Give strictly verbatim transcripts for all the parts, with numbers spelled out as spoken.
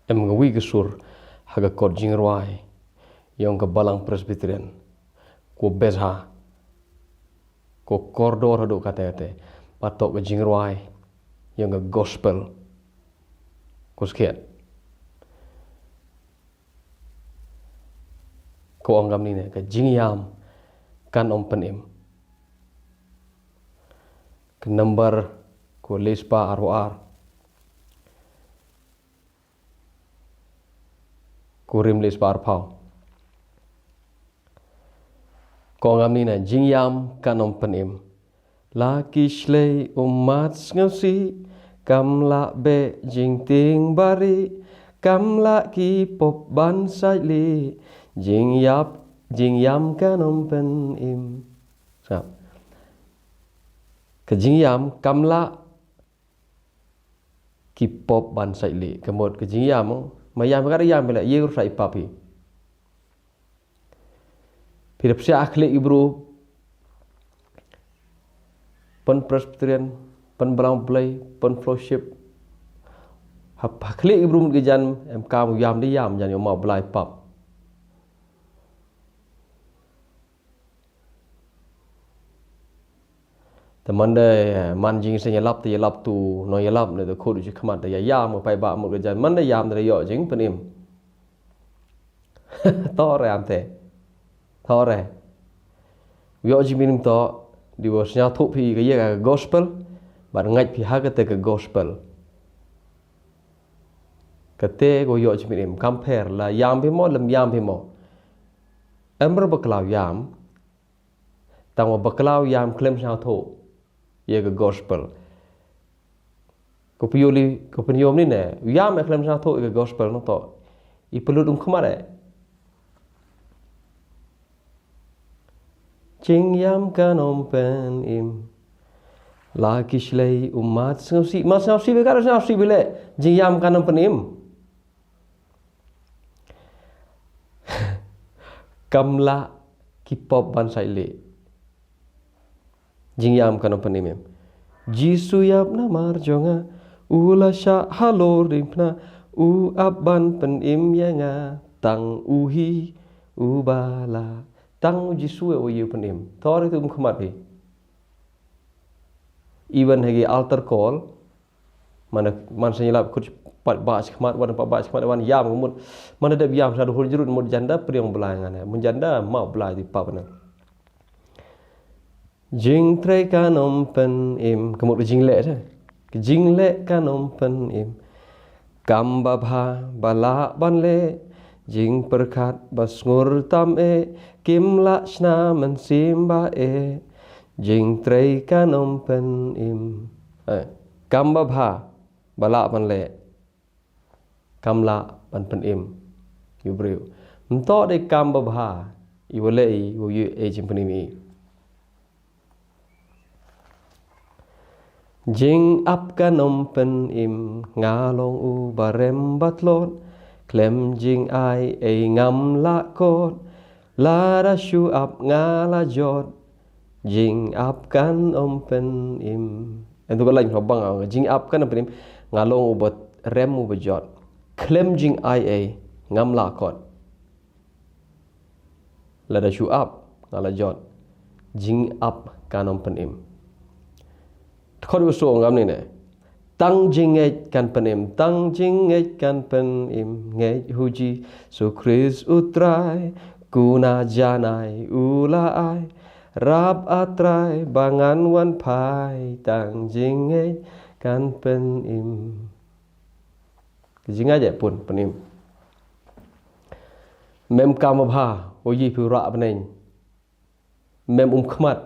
Em ka wi ka sur ha ka kot jingrwai yong ka Balang Presbyterian, ko besa, ko kordor haduh kata kata, patok ka jingrwai yong ka gospel, ko skhet. Ko ong kam ni ne, ka jingyam kan ym pynim. Ka number ko lespah arphew ar. Ko rim lespah arphew. Ko ngam ni na jingyam kan ym pynim. La ki shlei ummat sngewsih, kam lah beh jingtieng bari, kam lah ki pop ban sait li, jingyap, jingyam kan ym pynim. Sngap. Ka jingyam kam lah ki pop ban sait li. Ka mut ka jingyam, ma yam ka yam bela ye ru sai pap hi. Phi da psiah khlieh i bru, pyn Presbyterian, pyn Balang Blei, pyn fellowship. Hap khlieh i bru mut ka jan em kam yam di yam jan yom ma blai pap. Te man da man jing seng yalap te yalap tu no yalap ne te khut u chi khmat te ya yam ka pai ba mut ka jan man da yam te yoh jing pynim. Tore am te. Tore. Yoh jing pynim to di wa snya thuh phi ka ya ka gospel. Bar ngait phi ha ka te ka gospel. Ka te ko yoh jing pynim. Kam pher la yam phi mo lem yam phi mo. Em ru ba klau yam. Tang wa ba klau yam khlem snya thuh. Ye ka gospel. Ko pyoli, ko pynyom ni ne. Yam e khlem snya thuh ye ka gospel no to. I pylut um khmat e. Jingyam kan ym pynim. La ki shlei ummat sngewsih, mat sngewsih be ka sngewsih bele. Jingyam kan ym pynim. Kam lah ki pop ban sait li. Jingyam kan ym pynim. Jisu yap na mar jong nga, u la shah halor diengphna, u ap ban pynim ya nga, tang u hi, u ba la, tang u Jisu e u ye pynim. Tore tu um khmat hi. Even ha ki altar call, man, man snya lap kut pat ba chi khmat, wan pat ba chi khmat, wan yam mut. Man da yam sa du hur jurut mut janda priong blai ngan. Mun janda ma blai di pap na. Jingtrei kan ym pynim, ka mut ka jingleh te. Ka jingleh kan ym pynim. Kam ba bha ba lah ban leh, jingpyrkhat ba sngur tam eh, kim lah shna mynsiem ba eh, jingtrei kan ym pynim. Eh, kam ba bha ba lah ban leh, kam lah ban pynim ïa u briew. Ym toh dei kam ba bha i wa leh i wa ïoh ei jingpynim i. Jingap kan ym pynim, nga long u ba rem ba tlot, khlem jingai ei ngam lah kot, lada shu ap nga la jot, jingap kan ym pynim. Em tu ka lain ka bang, jingap kan ym pynim, nga long u ba rem u ba jot, khlem jingai ei ngam lah kot. Lada shu ap nga la jot, jingap kan ym pynim. Khot u so ngam ni ne. Tang jingngeit kan pynim, tang jingngeit kan pynim, ngeit ha u Jisu Khrist u Trai, kuna janai u la ai, rap A Trai ba ngan wan phai, tang jingngeit kan pynim. Ka jingngeit eh pun pynim. Mem kam ba bha, wa ïoh phi rah bneng. Mem um khmat,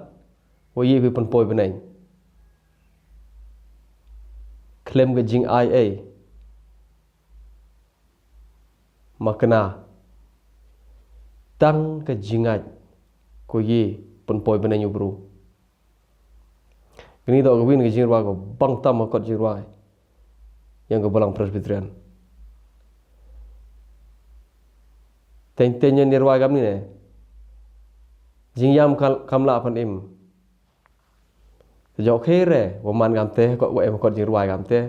wa ïoh phi pynpoi bneng. Khlem ka jingai ei. Ma kane. Tang ka jingngeit, ko ïoh pynpoi bneng u briew. Kini toh ka win ka jingrwai ka bang tam ha kot jingrwai. Ïa ka Balang Presbyterian. Teng teng ïa ngi rwai kam ni ne. Jingïam kam, kam lah pynim. Te jok khere, wa man kam te, kot wa em kot jingrwai kam te.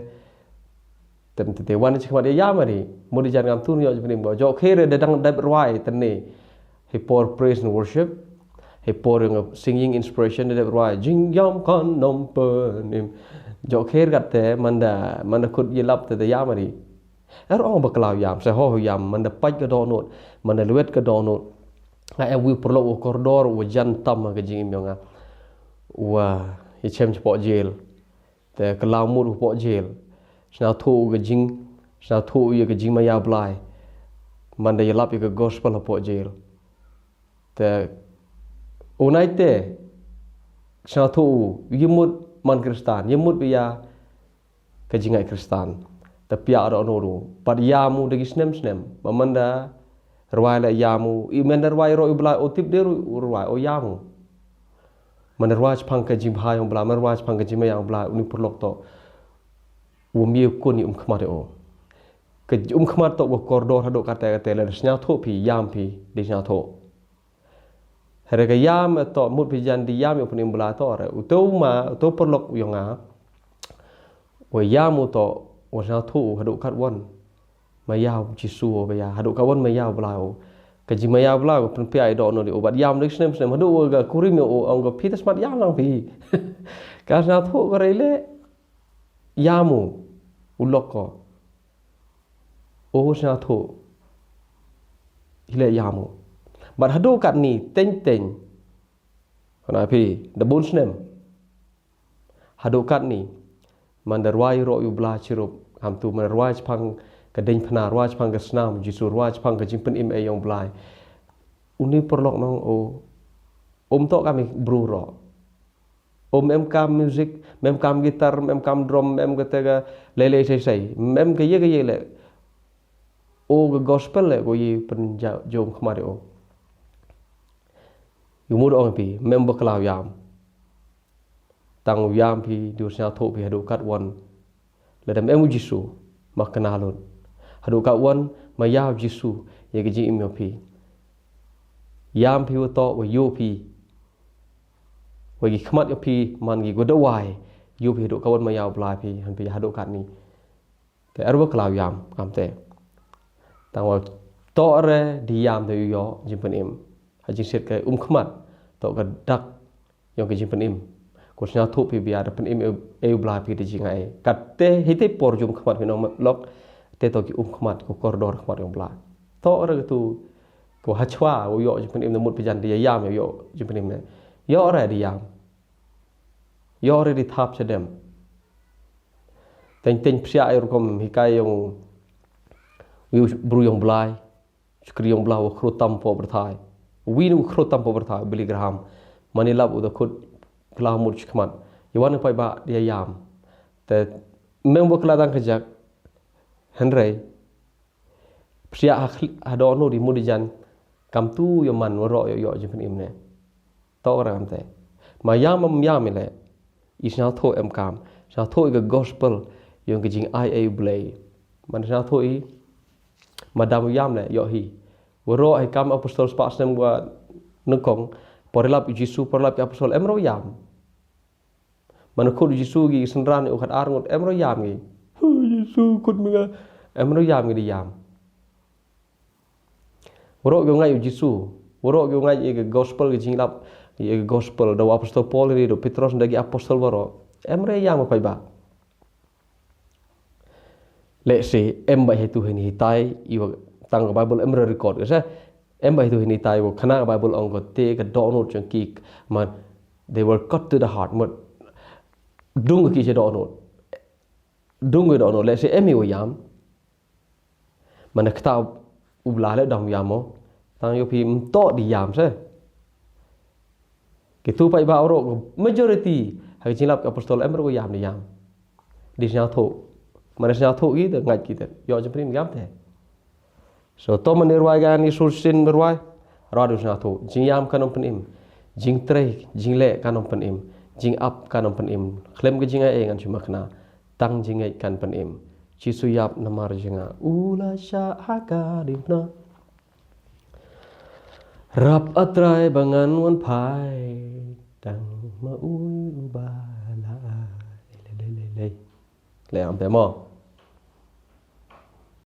Te mynta te wan shakhmat ïa ïam ri. Mut ïa jan ngam tu ïoh jingpynim ko. Jok kher da dang dep rwai tene. He por praise and worship. He por ïa singing inspiration da dep rwai. Jingïam kan ym pynim. Jok kher kat te manda, manda kut ïalap te da ïam ri. Er ong ba khlaw ïam, sa ho ïam, manda pait ka dohnud, manda lwet ka dohnud. Nga em wi paralok u kordor, u jan tam ka jingim ïa nga. Wa, ïa chem chapoh jail. Te ka law mut u poh jail. Sngewthuh ka jing, sngewthuh ïa ka jingmaïa Blai. Manda ïalap ïa ka gospel hapoh jail. Te u nai te sngewthuh u ïa mut man Kristan, ïa mut ïa ka jingai Kristan. Te pia ro no ru. Pat ïam u da ki snem snem. Ma manda rwai la ïam u. I manda rwai ro i Blai o tip de ru rwai o ïam u. Manda rwai chpang ka jingbha ïong Blai, manda rwai chpang ka jingmaïa ïong Blai, uni paralok to. Um ïa kun ïa um khmat o. Ka um khmat to ba kordor haduh kata kata la sngewthuh phi, ïam phi, di sngewthuh. Hare ka ïam to mut phi jan di ïam ïa u pynim Blai to re. U to ma, u to paralok u ïong nga. Wa ïam u to, wa sngewthuh u haduh kat wan. Ma ïa u Jisu u ba ïa, haduh kat wan ma ïa u Blai u. Ka jingmaïa u Blai u pynpia ïa dohnud u bat ïam da ki snem snem haduh u ga kurim ïa u ong ga phi te smat ïam lang phi. Ka sngewthuh ka rei le ïam u. U lok ko. O sngewthuh. Hi le ïam u. Bat haduh katni teng teng. Kana phi da bun snem. Haduh katni. Manda rwai ro ïa u Blai chirup. Kam tu manda rwai chpang ka ding phna, rwai chpang ka snam Jisu, rwai chpang ka jingpynim ei ïong Blai. Uni paralok nong o. Um to kami bru ro. Um em kam music, mem kam guitar, mem kam drum, mem kata ka lei lei sei sei. Mem ka ye ka ye le. O ka gospel le ko ye pynja jom khmat o. Ïa mut ong phi, mem ba khlaw ïam. Tang u ïam phi, du sngewthuh phi haduh kat wan. Lada em u Jisu, ma kena lut. Haduh kat wan, ma ïa u Jisu, ïa ka jingim ïa phi. Ïam phi wa to, wa ïoh phi. Wa ki khmat ïa phi, man ki guda wai. Ïoh phi haduh kat wan ma ïa u Blai phi, han phi haduh katni. Te er wa khlaw ïam, kam te. Tang wa to re di ïam te ïoh, jingpynim. Ha jingsiat ka um khmat, to ka dak, ïong ka jingpynim. Ko sngewthuh phi bia da pynim ei u Blai phi da jingai. Kat te hi te por jum khmat phi nong lok, te to ki um khmat, ko kordor khmat ïong Blai. To re tu, ko hachwa, ko ïoh jingpynim na mut phi jan di ïam, ïoh jingpynim ne. Ïoh re di ïam. Ïoh re di thap chadem. Teng teng psiah ïa rukom hikai ïong, ïong bru ïong Blai. Shkri ïong Blai wa khru tam po berthai. Wi nu khru tam po berthai, Billy Graham. Mani lap u da khut kla mut chikmat. Ïa wan pai ba dia ïam. Te mem wa kla dang kajak. Henrei. Psiah ha khli-, ha dohnud di mut di jan. Kam tu ïa man wa ro ïa ïa jingpynim ne. To ka ram te. Ma ïam am ïam ile. I sngewthuh em kam. Sngewthuh i ka gospel. Ïong ka jingai ei Blei. Man sngewthuh i. Ma dam ïam le, ïoh hi. Wa ro hi kam apostol spah snem wa nyngkong. Por lap i Jisu, por lap i apostol em ro ïam. Man khut Jisu gi synran u khat ar ngut em ro ïam gi. Hu, Jisu khut mi nga. Em ro ïam gi di ïam. Wa ro gi ngai u Jisu. Wa ro gi ngai i ka gospel gi jinglap. I ka gospel da u apostol Paul ri, da u Petros da gi apostol wa ro. Em ro ïam pai ba. Let's say, em ba hitu hini hitai, i wa tang ka Bible em re record, ka sa? Em ba hitu hini hitai, wa khana ka Bible ong ko te ka dohnud jong ki, man, they were cut to the heart, mut, dung ki che dohnud. Dung ki dohnud, let's say, em i wa ïam. Man kata u Blai le dam ïam mo, tang ïoh phi mto di ïam se. Kitu pai ba oro majority, ha ka jinglap ka apostol em ro ïam di ïam. Di sngewthuh. Man sngewthuh ki te ngait ki te. Ïoh jingpynim ïam te. So to man rwai gan i sur sin rwai. Rwai du sngewthuh. Jingïam kan ym pynim. Jingtrei, jingleh kan ym pynim. Jingap kan ym pynim. Khlem ka jingai ei ngan shu makna. Tang jingngeit kan pynim. Jisu ïap namar jong nga. U la shah ha ka diengphna. Rap A Trai ba ngan wan phai. Tang ma u uba la ai. Le, le, le, le. Le am te mo.